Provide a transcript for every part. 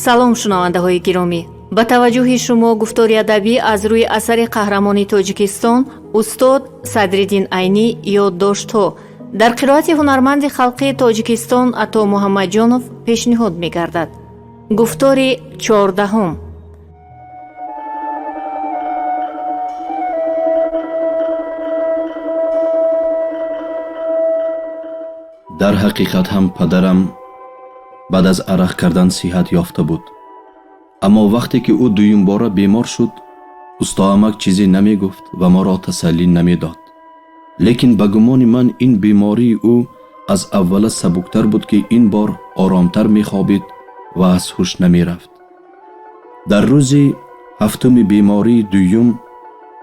Салом, шунавандаҳои гиромӣ! Ба таваҷҷӯҳи шумо гуфтори адабӣ аз рӯи асари қаҳрамони Тоҷикистон устод Садриддин Айнӣ «Ёддоштҳо» дар қироати ҳунарманди халқии Тоҷикистон Ато Муҳаммадҷонов пешниҳод мегардад. Гуфтори 14-ум. Дар ҳақиқат ҳам падарам баъд аз арақ кардан сиҳат ёфта буд. Аммо вақте ки ӯ дуюмбора бемор шуд, устоамак чизе намегуфт ва моро тасаллӣ намедод. Лекин ба гумони ман ин бемории ӯ аз аввала сабуктар буд, ки ин бор оромтар мехобид ва аз ҳуш намерафт. Дар рӯзи ҳафтуми бемории дуюм,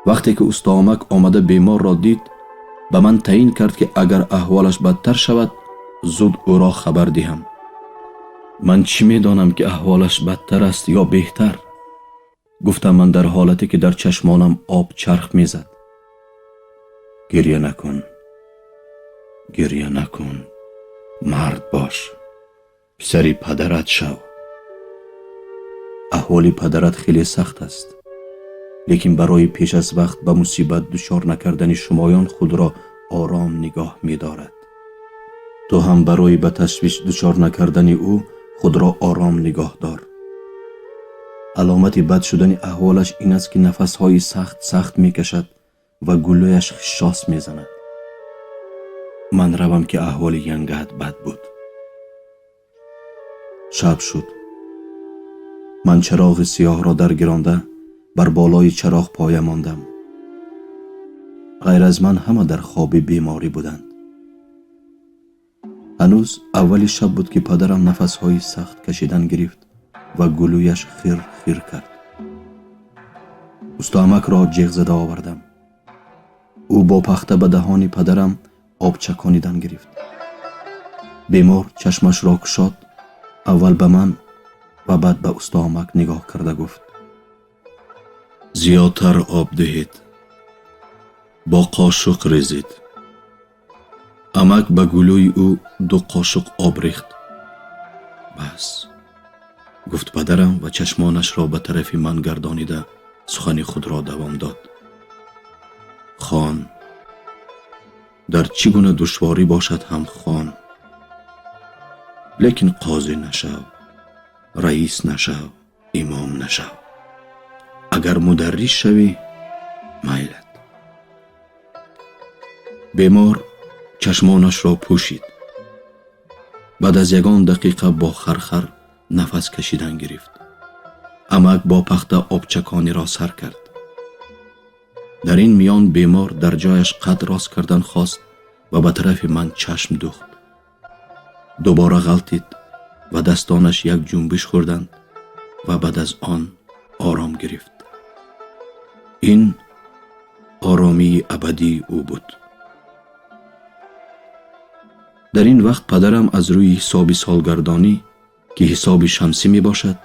вақте ки устоамак омада беморро дид, ба ман таъин кард, ки агар аҳволаш бадтар шавад, зуд ӯро хабар диҳам. Ман чӣ медонам, ки аҳволаш бадтар аст ё беҳтар? Гуфтам ман дар ҳолате ки дар чашмонам об чарх мезад. Гирья накун, гирья накун, мард бош, писари падарат шав. Аҳволи падарат хеле сахт аст, лекин барои пеш аз вақт ба мусибат дучор накардани шумоён худро ором нигоҳ медорад. Ту ҳам барои ба ташвиш дучор накардани ӯ худро ором нигоҳ дор. Аломати бад шудани аҳволаш ин аст, ки нафасҳои сахт сахт мекашад ва гулӯяш хишшос мезанад. Ман равам, ки аҳволи янгаат бад буд. Шаб шуд. Ман чароғи сиёҳро даргиронда бар болои чароғ поя мондам. Ғайр аз ман ҳама дар хоби беморӣ буданд. Ҳанӯз аввали шаб буд, ки падарам нафасҳои сахт кашидан гирифт ва гулӯяш хир хир кард. Устоамакро ҷеғ зада овардам. Ӯ бо пахта ба даҳони падарам об чаконидан гирифт. Бемор чашмашро кушод, аввал ба ман ва баъд ба устоамак нигоҳ карда гуфт: зиёдтар об диҳед, бо қошуқ резед. Амак ба гулӯи ӯ 2 қошуқ об рехт. Бас, гуфт падарам ва чашмонашро ба тарафи ман гардонида сухани худро давом дод. Хон, дар чӣ гуна душворӣ бошад ҳам хон, лекин қозӣ нашав, раис нашав, имом нашав. Агар мударрис шавӣ, майлат. Бемор чашмонашро пӯшид. Баъд аз ягон дақиқа бо хархар нафас кашидан гирифт. Амак бо пахта обчакониро сар кард. Дар ин миён бемор дар ҷояш қад рост кардан хост ва ба тарафи ман чашм духт. Дубора ғалтид ва дастонаш як ҷунбиш хӯрданд ва баъд аз он ором гирифт. Ин оромии абадии ӯ буд. Дар ин вақт падарам аз рӯи ҳисоби солгардонӣ, ки ҳисоби шамсӣ мебошад,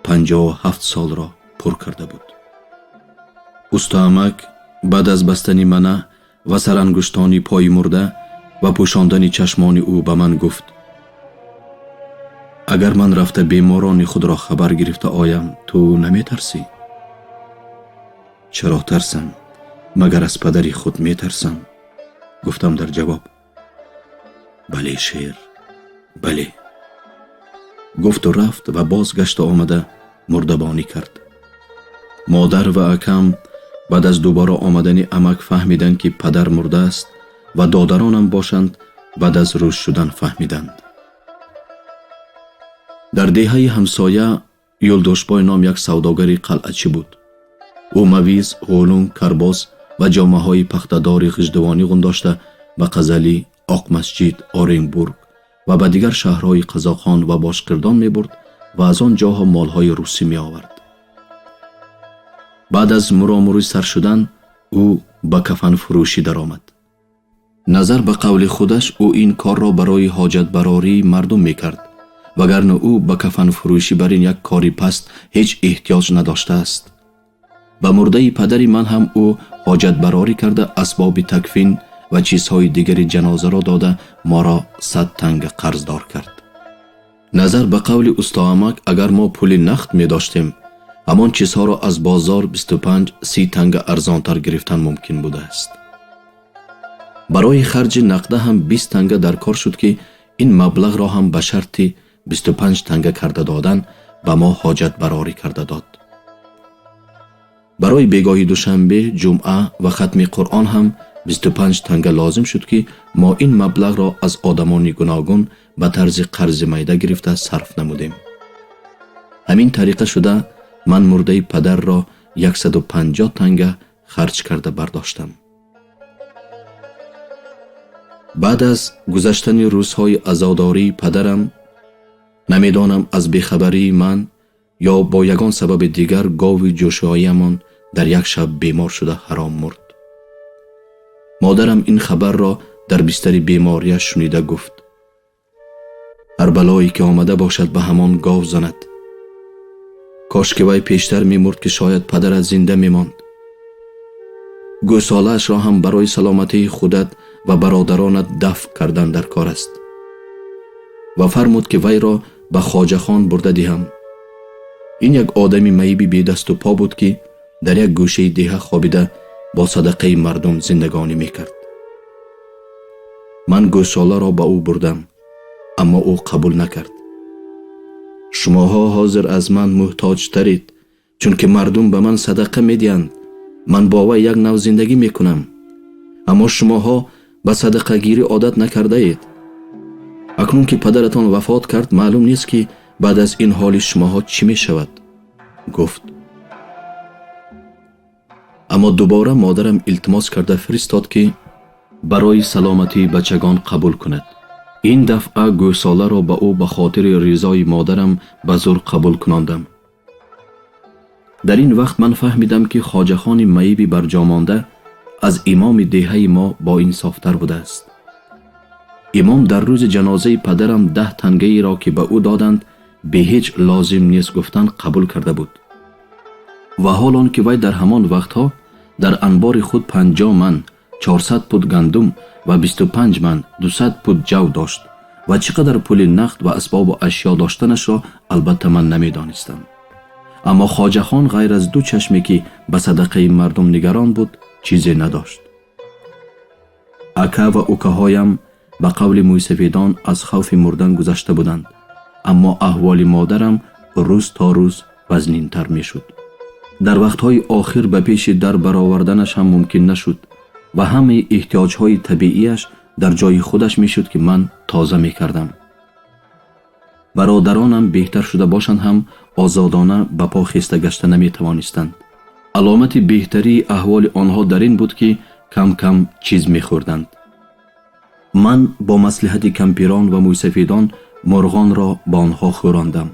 57 солро пур карда буд. Устоамак баъд аз бастани мана ва сарангуштони пои мурда ва пӯшондани чашмони ӯ ба ман гуфт: агар ман рафта беморони худро хабар гирифта оям, ту наметарсӣ? Чаро тарсам? Магар аз падари худ метарсам? Гуфтам дар ҷавоб. Бале, шер, бале. Гуфту рафт ва бозгашта омада мурдабонӣ кард. Модар ва акам баъд аз дубора омадани амак фаҳмиданд, ки падар мурдааст ва додаронам бошанд баъд аз рӯз шудан фаҳмиданд. Дар деҳаи ҳамсоя Юлдошбой ном як савдогари қалъачӣ буд. Ӯ мавиз, ғулун, карбос ва ҷомаҳои пахтадори ғиждувонӣ ғундошта ба Қазалӣ, Оқмасҷид, Оренбург ва ба дигар шаҳрҳои Қазоқхон ва Бошқирдон мебурд ва аз он ҷоҳо молҳои русӣ меовард. Баъд аз муромурӣ сар шудан ӯ ба кафанфурӯшӣ даромад. Назар ба қавли худаш, ӯ ин корро барои ҳоҷатбарории мардум мекард, вагарна ӯ ба кафанфурӯшӣ бар ин як кори паст ҳеҷ эҳтиёҷ надоштааст. Ба мурдаи падари ман ҳам ӯ ҳоҷатбарорӣ карда асбоби такфин ва чизҳои дигари ҷанозаро дода моро 100 танга қарздор кард. Назар ба қавли устоамак, агар мо пули нақд медоштем, ҳамон чизҳоро аз бозор 25-30 танга арзонтар гирифтан мумкин будааст. Барои харҷи нақда ҳам 20 танга дар кор шуд, ки ин маблағро ҳам ба шарти 25 танга карда додан ба мо ҳоҷатбарорӣ карда дод. Барои бегоҳи душанбе, ҷумъа ва хатми Қуръон ҳам 25 танга лозим шуд, ки мо ин маблағро аз одамони гуногун ба тарзи қарзи майда гирифта сарф намудем. Ҳамин тариқа шуда ман мурдаи падарро 150 танга харҷ карда бардоштам. Баъд аз гузаштани рӯзҳои азодории падарам, намедонам аз бехабарии ман ё бо ягон сабаби дигар, гови ҷӯшоиямон дар як шаб бемор шуда ҳаром мурд. Модарам ин хабарро дар бистари беморияш шунида гуфт: ҳар балое ки омада бошад, ба ҳамон гов занад. Кош ки вай пештар мемурд, ки шояд падарат зинда мемонд. Гӯсолаашро ҳам барои саломатии худат ва бародаронат дафн кардан дар кор аст. Ва фармуд, ки вайро ба Хоҷахон бурда диҳам. Ин як одами маиби бедасту по буд, ки дар як гӯшаи деҳа хобида бо садақаи мардум зиндагонӣ мекард. Ман гӯсоларо ба ӯ бурдам, аммо ӯ қабул накард. Шумоҳо ҳозир аз ман муҳтоҷтарид, чунки мардум ба ман садақа медиҳанд, ман бо вай як нав зиндагӣ мекунам, аммо шумоҳо ба садақагирӣ одат накардаед. Акнун ки падаратон вафот кард, маълум нест, ки баъд аз ин ҳоли шумоҳо чӣ мешавад, гуфт. Аммо дубора модарам илтимос карда фиристод, ки барои саломатии бачагон қабул кунад. Ин дафъа гӯсоларо ба ӯ ба хотири ризои модарам ба зур қабул кунондам. Дар ин вақт ман фаҳмидам, ки Хоҷахони маиби барҷомонда аз имоми деҳаи мо боинсофтар будааст. Имом дар рӯзи ҷанозаи падарам 10 тангаеро, ки ба ӯ доданд, бе ҳеҷ лозим нест гуфтан қабул карда буд. Ва ҳол он ки вай дар ҳамон вақтҳо дар анбори худ 50 ман 400 пуд гандум ва 25 ман 200 пуд ҷав дошт ва чӣ қадар пули нақд ва асбобу ашё доштанашро албатта ман намедонистам. Аммо Хоҷахон ғайр аз ду чашме, ки ба садақаи мардум нигарон буд, чизе надошт. Ака ва укаҳоям ба қавли мӯйсафедон аз хавфи мурдан гузашта буданд, аммо аҳволи модарам рӯз то рӯз вазнинтар мешуд. Дар вақтҳои охир ба пеши дар бароварданаш ҳам мумкин нашуд ва ҳамаи эҳтиёҷҳои табиияш дар ҷои худаш мешуд, ки ман тоза мекардам. Бародаронам беҳтар шуда бошанд ҳам, озодона ба по хеста гашта наметавонистанд. Аломати беҳтарии аҳволи онҳо дар ин буд, ки кам-кам чиз мехӯрданд. Ман бо маслиҳати кампирон ва мӯйсафедон мурғонро ба онҳо хӯрондам.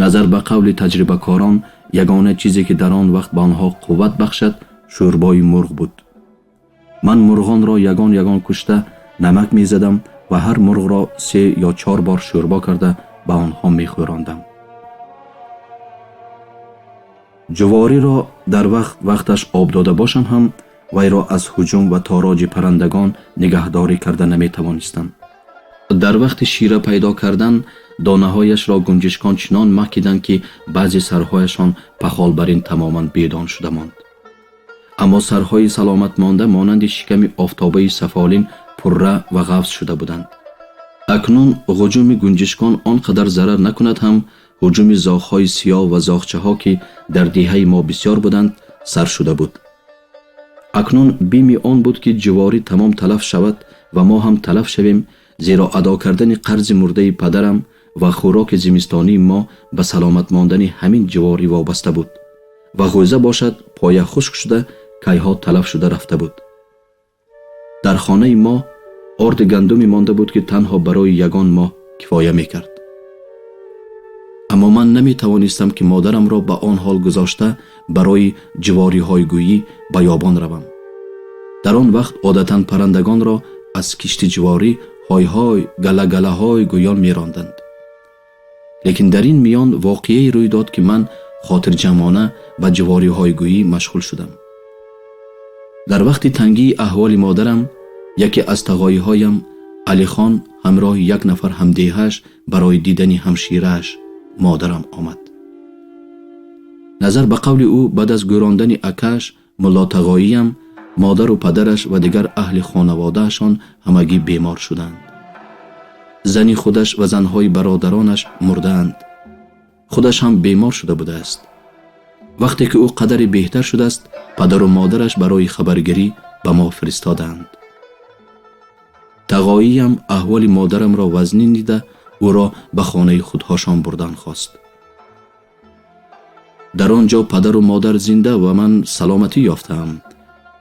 Назар ба қавли таҷрибакорон, ягона чизе, ки дар он вақт ба онҳо қувват бахшад, шӯрбои мурғ буд. Ман мурғонро ягон ягон кушта намак мезадам ва ҳар мурғро 3 ё 4 бор шӯрбо карда ба онҳо мехӯрондам. Ҷувориро дар вақт вақташ об дода бошам ҳам, вайро аз ҳуҷум ва тороҷи паррандагон нигаҳдорӣ карда наметавонистам. Дар вақти шира пайдо кардан донаҳояшро гунҷишкон чунон макиданд, ки баъзе сарҳояшон пахолбарин тамоман бедон шуда монд. Аммо сарҳои саломатмонда монанди шиками офтобаи сафолин пурра ва ғафз шуда буданд. Акнун ҳуҷуми гунҷишкон он қадар зарар накунад ҳам, ҳуҷуми зоғҳои сиёҳ ва зоғчаҳо, ки дар деҳаи мо бисёр буданд, сар шуда буд. Акнун бими он буд, ки ҷуворӣ тамом талаф шавад ва мо ҳам талаф шавем, зеро адо кардани қарзи мурдаи падарам ва хӯроки зимистонии мо ба саломат мондани ҳамин ҷуворӣ вобаста буд ва ғӯза бошад поя хушк шуда, кайҳо талаф шуда рафта буд. Дар хонаи мо орди гандуме монда буд, ки танҳо барои ягон моҳ кифоя мекард. Аммо ман наметавонистам, ки модарамро ба он ҳол гузошта барои ҷувориҳойгӯӣ ба ёбон равам. Дар он вақт одатан паррандагонро аз кишти ҷуворӣ ҳой-ҳой, гала-галаҳой гӯён меронданд. Лекин дар ин миён воқеае рӯй дод, ки ман хотирҷамъона ба ҷувориҳойгӯӣ машғул шудам. Дар вақти тангии аҳволи модарам яке аз тағоиҳоям Алихон Ҳамроҳи як нафар ҳамдеҳааш барои дидани ҳамширааш модарам омад. Назар ба қавли ӯ, баъд аз гӯрондани акааш Мулло Тағоиям, модару падараш ва дигар аҳли хонаводаашон ҳамагӣ бемор шуданд. Зани худаш ва занҳои бародаронаш мурдаанд. Худаш ҳам бемор шуда будааст. Вақте ки ӯ қадаре беҳтар шудааст, падару модараш барои хабаргирӣ ба мо фиристодаанд. Тағоиям аҳволи модарамро вазнин дида, ӯро ба хонаи худҳошон бурдан хост. Дар он ҷо падару модар зинда ва ман саломатӣ ёфтаам,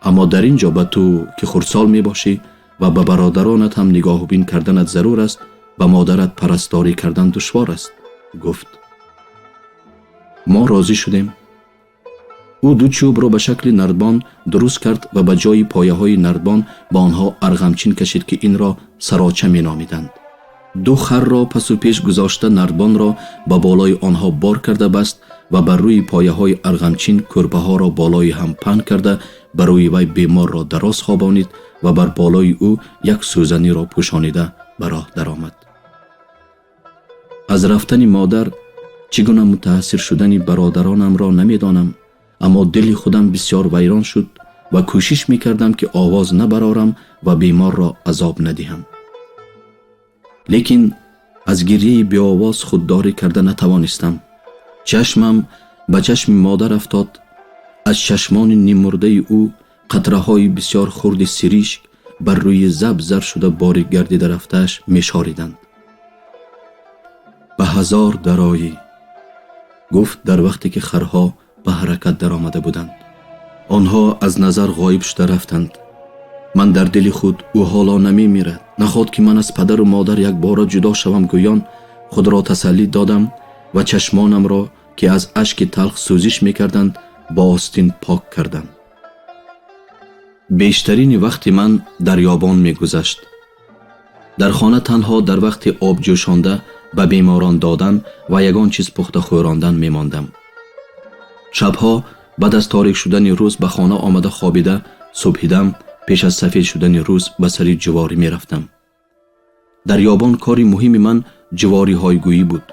аммо дар ин ҷо ба ту, ки хурдсол мебошӣ ва ба бародаронат ҳам нигоҳубин карданат зарур аст, ба модарат парасторӣ кардан душвор аст, гуфт. Мо розӣ шудем. Ӯ ду чӯбро ба шакли нардбон дуруст кард ва ба ҷои пояҳои нардбон ба онҳо арғамчин кашид, ки инро сароча меномиданд. Ду харро пасу пеш гузошта, нардбонро ба болои онҳо бор карда баст ва бар рӯи пояҳои арғамчин кӯрпаҳоро болои ҳам паҳн карда, ба рӯи вай беморро дароз хобонид ва бар болои ӯ як сӯзаниро пӯшонида ба роҳ даромад. Аз рафтани модар чӣ гуна мутаассир шудани бародаронамро намедонам, аммо дили худам бисёр вайрон шуд ва кӯшиш мекардам, ки овоз набарорам ва беморро азоб надиҳам. Лекин аз гирьяи беовоз худдорӣ карда натавонистам. Чашмам ба чашми модар афтод. Аз чашмони ниммурдаи ӯ қатраҳои бисёр хурди сиришк бар рӯи заб зар шуда борик гардида рафтааш мешориданд. Ба ҳазор дароӣ, гуфт, дар вақте ки харҳо ба ҳаракат даромада буданд. Онҳо аз назар ғоиб шуда рафтанд. Ман дар дили худ ӯ ҳоло намемирад, наход ки ман аз падару модар якбора ҷудо шавам гӯён худро тасаллӣ додам ва чашмонамро, ки аз ашки талх сӯзиш мекарданд, бо остин пок кардам. Бештарини вақти ман дар ёбон мегузашт. Дар хона танҳо дар вақти об ҷӯшонда ба беморон додан ва ягон чиз пухта хӯрондан мемондам. Шабҳо баъд аз торик шудани рӯз ба хона омада хобида, субҳидам пеш аз сафед шудани рӯз ба сари ҷуворӣ мерафтам. Дар ёбон кори муҳими ман ҷувориҳойгӯӣ буд.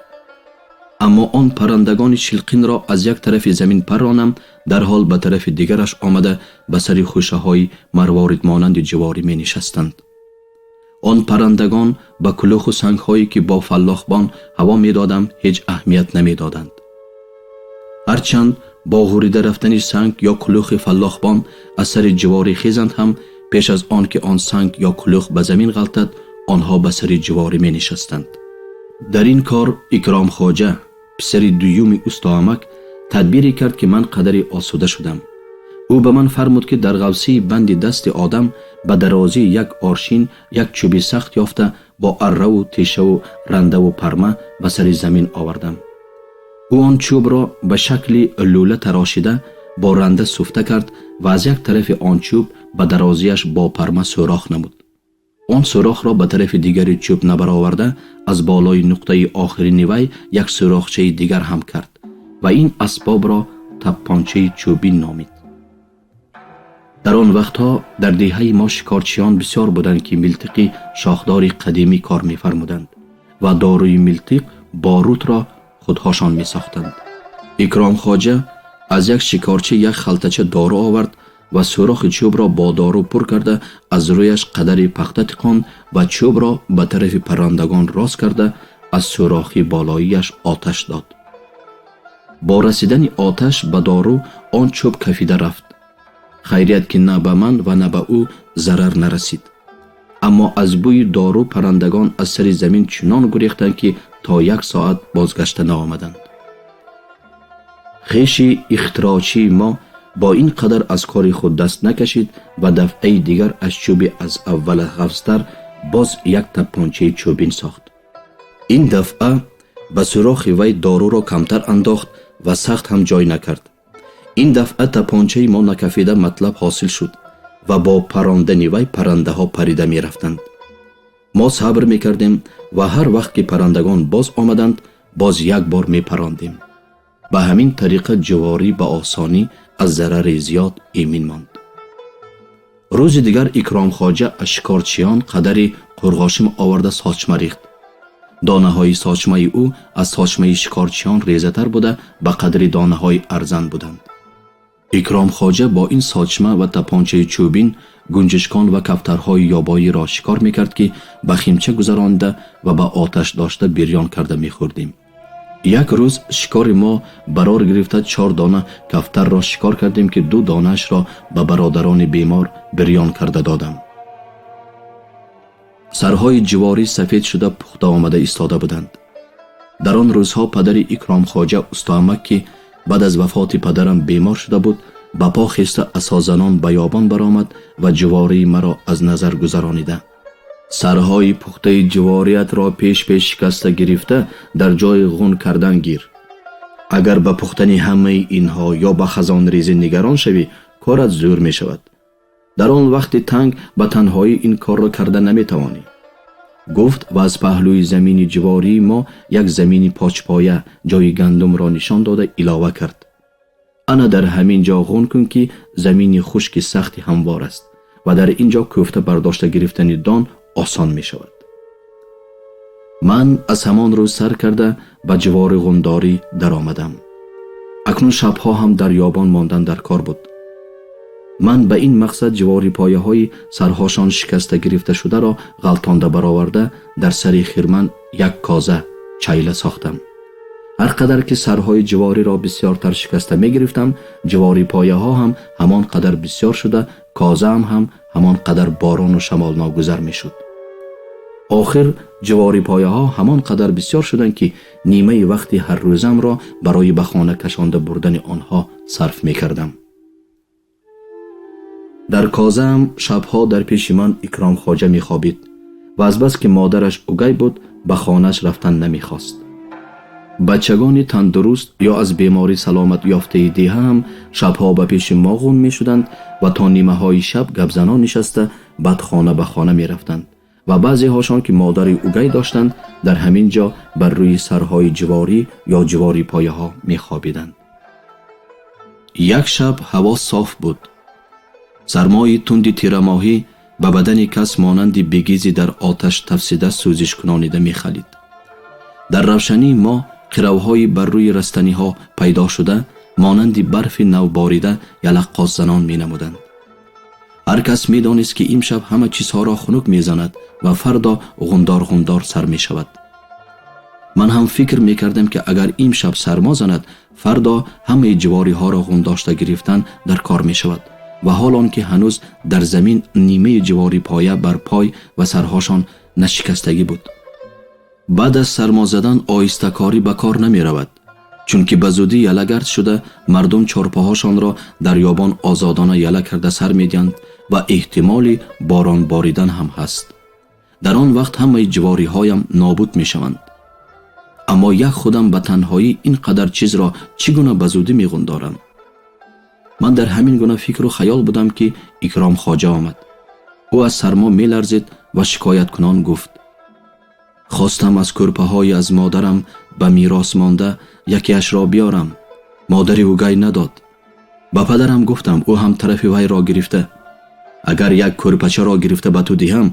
Аммо он паррандагони шилқинро аз як тарафи замин парронам, дарҳол ба тарафи дигараш омада, ба сари хӯшаҳои марворидмонанди ҷуворӣ менишастанд. Он паррандагон ба кулуху сангҳое, ки бо фаллохбон ҳаво медодам, ҳеҷ аҳамият намедоданд. Ҳарчанд бо ғурида рафтани санг ё кулухи фаллохбон аз сари ҷуворӣ хезанд ҳам, пеш аз он ки он санг ё кулух ба замин ғалтад, онҳо ба сари ҷуворӣ менишастанд. Дар ин кор Икром Хоҷа, писари дуюми устоамак, тадбире кард, ки ман қадаре осуда шудам. Ӯ ба ман фармуд, ки дар ғавсии банди дасти одам ба дарозии як оршин як чӯби сахт ёфта, бо арраву тешаву рандаву парма ба сари замин овардам. Ӯ он чӯбро ба шакли лӯла тарошида, бо ранда суфта кард ва аз як тарафи он чӯб ба дарозиаш бо парма сӯрох намуд. Он сӯрохро ба тарафи дигари чӯб набароварда, аз болои нуқтаи охирини вай як сӯрохчаи дигар ҳам кард ва ин асбобро таппончаи чӯбин номид. Дар он вақтҳо дар деҳаи мо шикорчиён бисёр буданд, ки милтиқи шохдори қадимӣ кор мефармуданд ва доруи милтиқ борутро худҳошон месохтанд. Икром Хоҷа аз як шикорчӣ як халтача дору овард ва сӯрохи чӯбро бо дору пур карда, аз рӯяш қадари пахта тиқонд ва чӯбро ба тарафи паррандагон рост карда, аз сӯрохи болоияш оташ дод. Бо расидани оташ ба дору он чӯб кафида рафт. Хайрият, ки на ба ман ва на ба ӯ зарар нарасид, аммо аз бӯи дору паррандагон аз сари замин чунон гурехтанд, ки то як соат бозгашта наомаданд. Хеши ихтироъчии мо бо ин қадар аз кори худ даст накашид ва дафъаи дигар аз чӯби аз аввала ғафзтар боз як таппончаи чӯбин сохт. Ин дафъа ба сӯрохи вай доруро камтар андохт ва сахт ҳам ҷой накард. Ин дафъа тапончаи мо накафида матлаб ҳосил шуд ва бо парондани вай паррандаҳо парида мерафтанд. Мо сабр мекардем ва ҳар вақт ки паррандагон боз омаданд, боз як бор мепарондем. Ба ҳамин тариқа ҷуворӣ ба осонӣ аз зарари зиёд эмин монд. Рӯзи дигар Икромхоҷа аз шикорчиён қадари Қурғошим оварда сочма рехт. Донаҳои сочмаи ӯ аз сочмаи шикорчиён резатар буда, ба қадри донаҳои арзан буданд. Икромхоҷа бо ин сочма ва тапончаи чӯбин гунҷишкон ва кафтарҳои ёбоиро шикор мекард, ки ба химча гузаронида ва ба оташ дошта бирён карда мехӯрдем. Як рӯз шикори мо барор гирифта, 4 дона кафтарро шикор кардем, ки 2 донаашро ба бародарони бемор бирён карда додам. Сарҳои ҷиворӣ сафед шуда пухта омада истода буданд. Дар он рӯзҳо падари Икромхоҷа устоамак, ки баъд аз вафоти падарам бемор шуда буд, ба по хеста асозанон ба ёбон баромад ва ҷивории маро аз назар гузаронида: сарҳои пухтаи ҷивориятро пеш-пеш шикаста гирифта дар ҷои ғун кардан гир. Агар ба пухтани ҳамаи инҳо ё ба хазонрезӣ нигарон шавӣ, корат зӯр мешавад. Дар он вақти танг ба танҳоӣ ин корро карда наметавонӣ, гуфт ва аз паҳлӯи замини ҷивории мо як замини почпоя ҷои гандумро нишон дода илова кард: ана дар ҳамин ҷо ғун кун, ки замини хушки сахти ҳамвор аст ва дар ин ҷо кӯфта бардошта гирифтани дон осон мешавад. Ман аз ҳамон рӯз сар карда ба ҷивори ғундорӣ даромадам. Акнун шабҳо ҳам дар ёбон мондан дар кор буд. Ман ба ин мақсад ҷиворипояҳои сарҳошон шикаста гирифта шударо ғалтонда бароварда дар сари хирман як коза чайла сохтам. Ҳар қадар ки сарҳои ҷивориро бисёртар шикаста мегирифтам, ҷиворипояҳо ҳам ҳамон қадар бисёр шуда, козаам ҳам ҳамон қадар борону шамолногузар мешуд. Охир ҷиворипояҳо ҳамон қадар бисёр шуданд, ки нимаи вақти ҳаррӯзамро барои ба хона кашонда бурдани онҳо сарф мекардам. Дар козаам шабҳо дар пеши ман Икромхоҷа мехобид ва азбаски модараш угай буд, ба хонааш рафтан намехост. Бачагони тандуруст ё аз беморӣ саломат ёфтаи деҳа ҳам шабҳо ба пеши мо ғун мешуданд ва то нимаҳои шаб гапзанон нишаста баъд хона ба хона мерафтанд ва баъзеҳошон, ки модари угай доштанд, дар ҳамин ҷо бар рӯи сарҳои ҷиворӣ ё ҷиворипояҳо мехобиданд. Як шаб ҳаво соф буд. Сармои тунди тирамоҳӣ ба бадани кас монанди бегизи дар оташ тафсида сӯзишкунонида мехалид. Дар равшании моҳ қиравҳои бар рӯи растаниҳо пайдо шуда монанди барфи навборида ялаққоззанон менамуданд. Ҳар кас медонист, ки имшаб ҳама чизҳоро хунук мезанад ва фардо ғундор-ғундор сар мешавад. Ман ҳам фикр мекардам, ки агар имшаб сармо занад, фардо ҳамаи ҷивориҳоро ғундошта гирифтан дар кор мешавад ва ҳол он ки ҳанӯз дар замин нимаи ҷиворипоя бар пой ва сарҳошон нашикастагӣ буд. Баъд аз сармо задан оҳистакорӣ ба кор намеравад, чунки ба зудӣ ялагард шуда мардум чорпоҳошонро дар ёбон озодона яла карда сар медиҳанд ва эҳтимоли борон боридан ҳам ҳаст. Дар он вақт ҳамаи ҷивориҳоям нобуд мешаванд. Аммо як худам ба танҳоӣ ин қадар чизро чӣ гуна ба зудӣ меғундорам? Ман дар ҳамин гуна фикру хаёл будам, ки Икромхоҷа омад. Ӯ аз сармо меларзид ва шикояткунон гуфт: хостам аз кӯрпаҳои аз модарам ба мерос монда якеашро биёрам. Модари угай надод. Ба падарам гуфтам, ӯ ҳам тарафи вайро гирифта: агар як кӯрпачаро гирифта ба ту диҳам,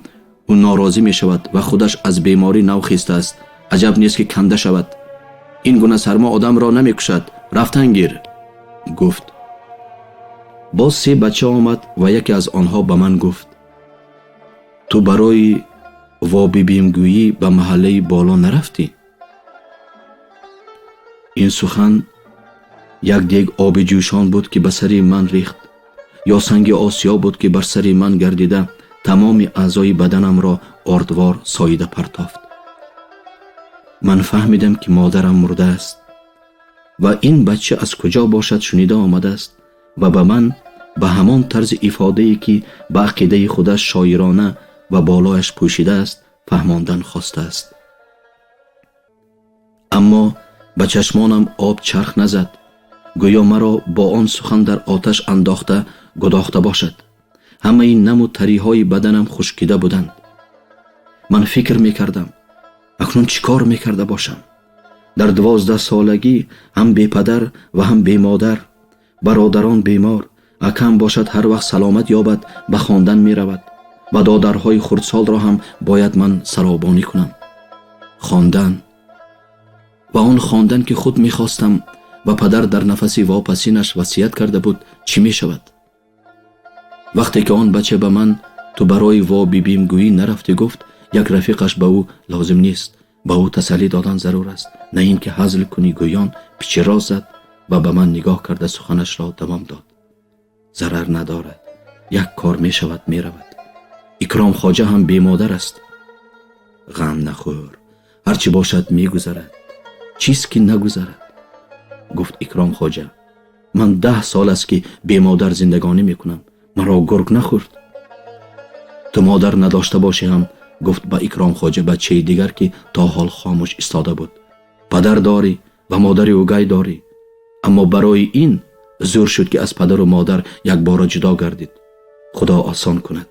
ӯ норозӣ мешавад ва худаш аз беморӣ нав хистааст. Аҷаб нест, ки канда шавад. Ин гуна сармо одамро намекушад. Рафтан гир, гуфт. Боз 3 бача омад ва яке аз онҳо ба ман гуфт: ту барои вобибимгӯӣ ба маҳаллаи боло нарафтӣ? Ин сухан як дег оби ҷӯшон буд, ки ба сари ман рехт, ё санги осиё буд, ки бар сари ман гардида тамоми аъзои баданамро ордвор соида партофт. Ман фаҳмидам, ки модарам мурдааст ва ин бача аз куҷо бошад шунида омадааст ва ба ман ба ҳамон тарзи ифодае, ки ба ақидаи худаш шоирона ва болояш пӯшидааст, фаҳмондан хостааст. Аммо ба чашмонам об чарх назад, гӯё маро бо он сухан дар оташ андохта гудохта бошад. Ҳамаи наму тариҳои баданам хушкида буданд. Ман фикр мекардам, акнун чӣ кор мекарда бошам? Дар 12 солагӣ ҳам бепадар ва ҳам бемодар, бародарон бемор, акам бошад ҳар вақт саломат ёбад ба хондан меравад. Ва додарҳои хурдсолро ҳам бояд ман саробонӣ кунам. Хондан ва он хондан, ки худ мехостам ва падар дар нафаси вопасинаш васият карда буд, чӣ мешавад? Вақте ки он бача ба ман «Ту барои вобибимгӯӣ нарафтӣ» гуфт, як рафиқаш ба ӯ «Лозим нест, ба ӯ тасаллӣ додан зарур аст, на ин ки ҳазл кунӣ» гӯён пичиро зад ва ба ман нигоҳ карда суханашро давом дод: «Зарар надорад, як кор мешавад, меравад. Икром Хоҷа ҳам бемодар аст. Ғам нахӯр, ҳарчи бошад, мегузарад. Чиз ки нагузарад», гуфт Икром Хоҷа. «Ман 10 сол аст, ки бемодар зиндагонӣ мекунам, маро гург нахӯрд. Ту модар надошта бошӣ ҳам», гуфт ба Икром Хоҷа бачаи дигар, ки то ҳол хомӯш истода буд, «падар дорӣ ва модари угай дорӣ. Аммо барои ин зӯр шуд, ки аз падару модар якбора ҷудо гардид. Худо осон кунад.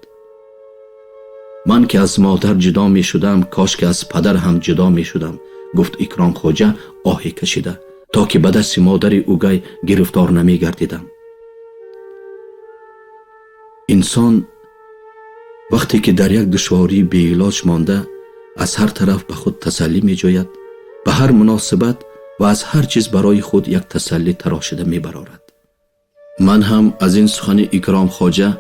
Ман ки аз модар ҷудо мешудам, кош ки аз падар ҳам ҷудо мешудам», гуфт Икром Хоҷа оҳе кашида, «то ки ба дасти модари угай гирифтор намегардидам». Инсон вақте ки дар як душвории беилоҷ монда, аз ҳар тараф ба худ тасаллӣ меҷӯяд, ба ҳар муносибат ва аз ҳар чиз барои худ як тасаллӣ тарошида мебарорад. Ман ҳам аз ин сухани Икром Хоҷа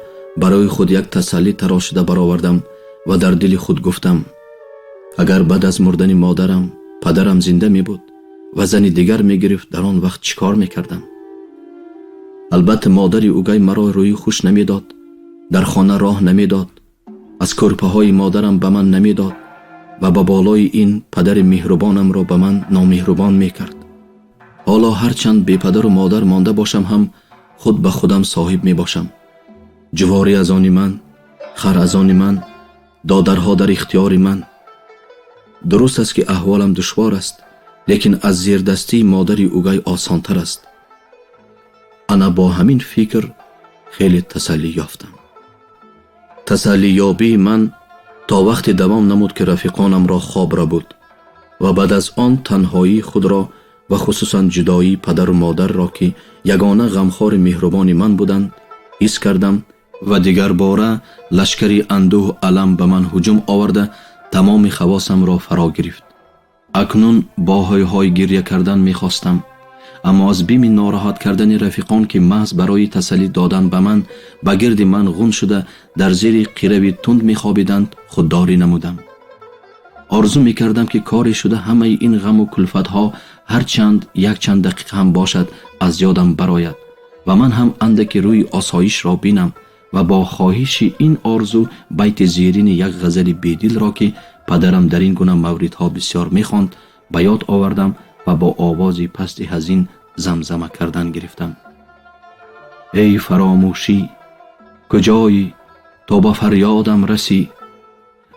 барои худ як тасаллӣ тарошида баровардам ва дар дили худ гуфтам: агар баъд аз мурдани модарам падарам зинда мебуд ва зани дигар мегирифт, дар он вақт чӣ кор мекардам? Албатта, модари угай маро рӯи хуш намедод, дар хона роҳ намедод, аз кӯрпаҳои модарам ба ман намедод ва ба болои ин падари меҳрубонамро ба ман номеҳрубон мекард. Ҳоло ҳарчанд бепадару модар монда бошам ҳам, худ ба худам соҳиб мебошам. Ҷуворӣ аз они ман, хар аз они ман, додарҳо дар ихтиёри ман. Дуруст аст, ки аҳволам душвор аст, лекин аз зердастии модари угай осонтар аст. Ана бо ҳамин фикр хеле тасаллӣ ёфтам. Тасаллиёбии ман то вақте давом намуд, ки рафиқонамро хоб рабуд ва баъд аз он танҳоии худро ва хусусан ҷудоии падару модарро, ки ягона ғамхори меҳрубони ман буданд, ҳис кардам ва дигарбора лашкари андӯҳу алам ба ман ҳуҷум оварда, тамоми хавосамро фаро гирифт. Акнун бо ҳойҳой гиря кардан мехостам, аммо аз бими нороҳат кардани рафиқон, ки маҳз барои тасаллӣ додан ба ман ба гирди ман ғун шуда, дар зери қирави тунд мехобиданд, худдорӣ намудам. Орзу мекардам, ки коре шуда ҳамаи ин ғаму кулфатҳо ҳарчанд якчанд дақиқа ҳам бошад, аз ёдам барояд ва ман ҳам андаки рӯи осоишро бинам. Ва бо хоҳиши ин орзу байти зерини як ғазали бедилро, ки падарам дар ин гуна мавридҳо бисёр мехонд, ба ёд овардам ва бо овози пасти ҳазин замзама кардан гирифтам: «Эй фаромӯшӣ, куҷоӣ, то ба фарёдам расӣ?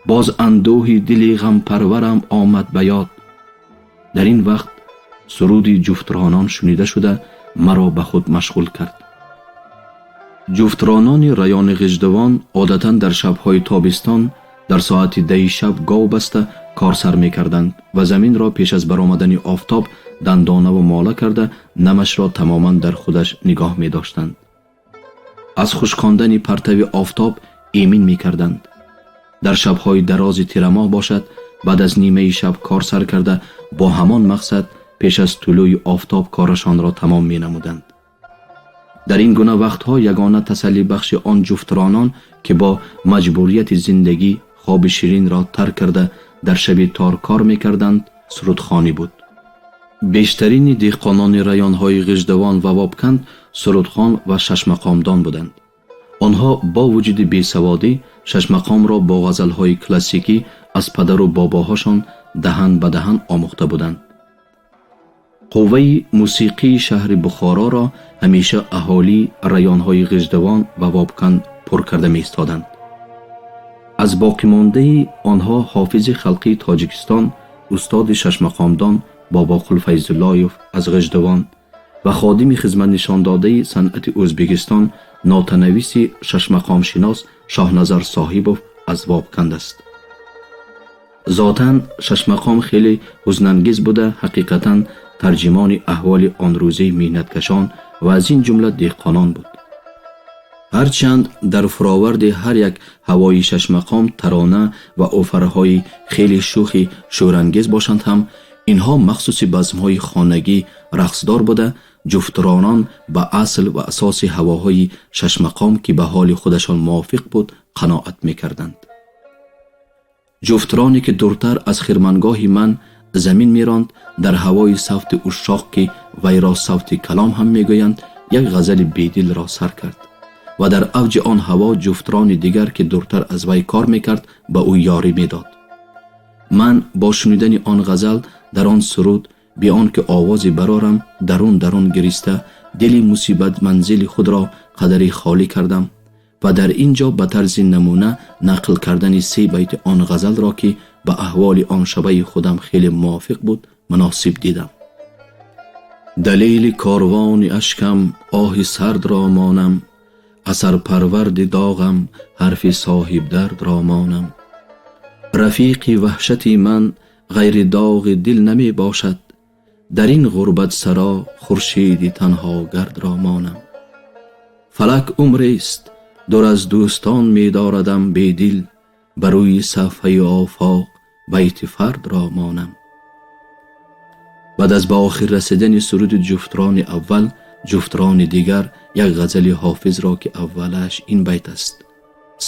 Боз андӯҳи дили ғампарварам омад ба ёд». Дар ин вақт суруди ҷуфтронон шунида шуда, маро ба худ машғул кард. Ҷуфтронони райони Ғиждувон одатан дар шабҳои тобистон дар соати 10-и шаб гов баста кор сар мекарданд ва заминро пеш аз баромадани офтоб дандонаву мола карда, намашро тамоман дар худаш нигоҳ медоштанд, аз хушкондани партави офтоб эмин мекарданд. Дар шабҳои дарози тирамоҳ бошад, баъд аз нимаи шаб кор сар карда, бо ҳамон мақсад пеш аз тулӯи офтоб корашонро тамом менамуданд. Дар ин гуна вақтҳо ягона тасаллибахши он ҷуфтронон, ки бо маҷбурияти зиндагӣ хоби ширинро тарк карда, дар шаби тор кор мекарданд, сурудхонӣ буд. Бештарини деҳқонони районҳои Ғиждувон ва Вобканд сурудхон ва шашмақомдон буданд. Онҳо бо вуҷуди бесаводӣ шашмақомро бо ғазалҳои классикӣ аз падару бобоҳошон даҳан ба даҳан омӯхта буданд. Қувваи мусиқии шаҳри Бухороро ҳамеша аҳолии районҳои Ғиждувон ва Вобканд пур карда меистоданд. Аз боқимондаи онҳо ҳофизи халқии Тоҷикистон, устоди шашмақомдон Бобоқул Файзуллоев аз Ғиждувон ва ходими хизматнишондодаи санъати Ӯзбекистон, нотанависи шашмақомшинос Шоҳназар Соҳибов аз Вобканд аст. Зотан шашмақом хеле ҳузнангез буда, ҳақиқатан тарҷимони аҳволи он рӯзаи меҳнаткашон ва аз ин ҷумла деҳқонон буд. Ҳарчанд дар фуроварди ҳар як ҳавои шашмақом тарона ва офараҳои хеле шӯхи шӯрангез бошанд ҳам, инҳо махсуси базмҳои хонагӣ рақсдор буда, ҷуфтронон ба асл ва асоси ҳавоҳои шашмақом, ки ба ҳоли худашон мувофиқ буд, қаноат мекарданд. Ҷуфтроне ки дуртар аз хирмангоҳи ман замин меронд, дар ҳавои савти ушшоқ, ки вайро савти калом ҳам мегӯянд, як ғазали бедилро сар кард ва дар авҷи он ҳаво ҷуфтрони дигар, ки дуртар аз вай кор мекард, ба ӯ ёрӣ медод. Ман бо шунидани он ғазал дар он суруд, бе он ки овозе барорам, дарун дарун гириста, дили мусибатманзили худро қадаре холӣ кардам ва дар ин ҷо ба тарзи намуна нақл кардани се байти он ғазалро, ки ба аҳволи он шабаи худам хеле мувофиқ буд, муносиб дидам. Далели корвони ашкам оҳи сардро монам, асарпарварди доғам ҳарфи соҳибдардро монам. Рафиқи ваҳшати ман ғайри доғи дил намебошад, дар ин ғурбатсаро хуршеди танҳогардро монам. Фалак умрест дур аз дӯстон медорадам бедил, ба рӯи сафҳаи офоқ байти фардро монам. Баъд аз ба охир расидани суруди ҷуфтрони аввал, ҷуфтрони дигар як ғазали ҳофизро, ки аввалаш ин байт аст: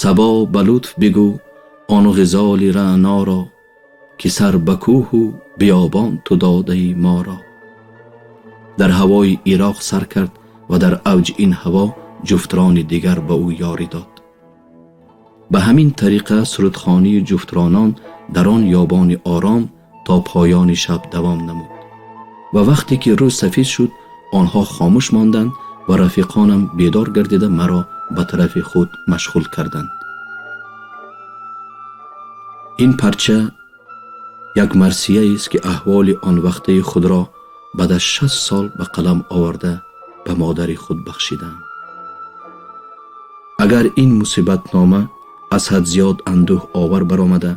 сабо ба лутф бигӯ он ғизоли раъноро, ки сар ба кӯҳу биёбон ту додаи моро, дар ҳавои ироқ сар кард ва дар авҷи ин ҳаво ҷуфтрони дигар ба ӯ ёрӣ дод. Ба ҳамин тариқа сурудхонии ҷуфтронон дар он ёбони ором то поёни шаб давом намуд ва вақте ки рӯз сафед шуд, онҳо хомӯш монданд ва рафиқонам бедор гардида маро ба тарафи худ машғул карданд. Ин парча як марсияест, ки аҳволи он вақтаи худро баъд аз 60 сол ба қалам оварда ба модари худ бахшидаам. Агар ин мусибатнома аз ҳад зиёд андӯҳ овар баромада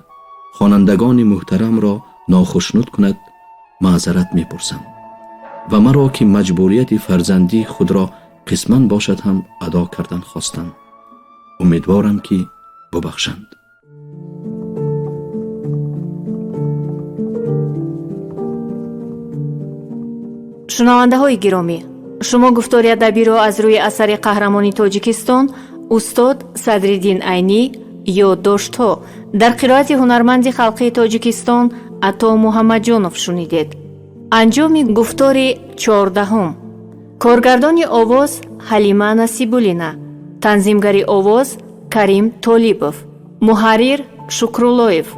хонандагони муҳтарамро нохушнуд кунад, маъзарат мепурсам ва маро, ки маҷбурияти фарзандии худро қисман бошад ҳам адо кардан хостам, умедворам, ки бубахшанд. Шунавандаҳои гиромӣ, шумо гуфтори адабиро аз рӯи асари қаҳрамони Тоҷикистон устод Садриддин Айнӣ «Ёддоштҳо» дар қироати ҳунарманди халқии Тоҷикистон Ато Муҳаммадҷонов шунидед. Анҷоми гуфтори 14-ум. Коргардони овоз Ҳалима Насибуллина, танзимгари овоз Карим Толибов, муҳаррир Шукруллоев.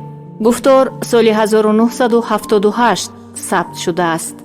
Гуфтор соли 1978 сабт шудааст.